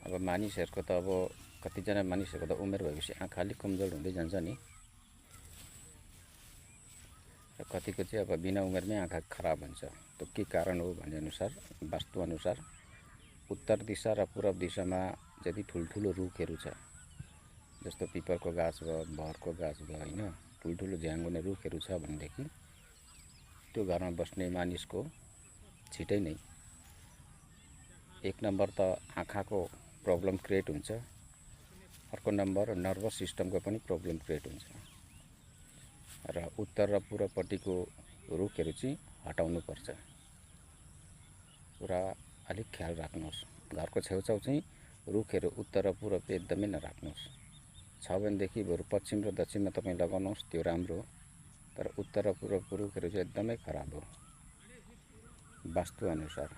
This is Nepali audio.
अब मानिसहरूको त अब कतिजना मानिसहरूको त उमेर भएपछि आँखा अलिक कमजोर हुँदै जान्छ नि। र कतिको चाहिँ अब बिना उमेरमै आँखा खराब हुन्छ। त्यो के कारण हो भने अनुसार वास्तुअनुसार उत्तर दिशा र पूर्व दिशामा यदि ठुल्ठुलो रुखहरू छ, जस्तो पिपलको गाछ भयो, बहरको गाछ भयो होइन, ठुल्ठुलो झ्याङ हुने रुखहरू छ भनेदेखि त्यो घरमा बस्ने मानिसको छिटै नै एक नम्बर त आँखाको प्रब्लम क्रिएट हुन्छ, अर्को नम्बर नर्भस सिस्टमको पनि प्रब्लम क्रिएट हुन्छ। र उत्तर र पूर्वपट्टिको रुखहरू चाहिँ हटाउनुपर्छ। पुरा अलिक ख्याल राख्नुहोस्। घरको छेउछाउ चाहिँ रुखहरू उत्तर र पूर्व एकदमै नराख्नुहोस्। छ भनेदेखि बरु पश्चिम र दक्षिणमा तपाईँ लगाउनुहोस्, त्यो राम्रो हो। तर उत्तर र पूर्वको रुखहरू चाहिँ एकदमै खराब हो वास्तुअनुसार।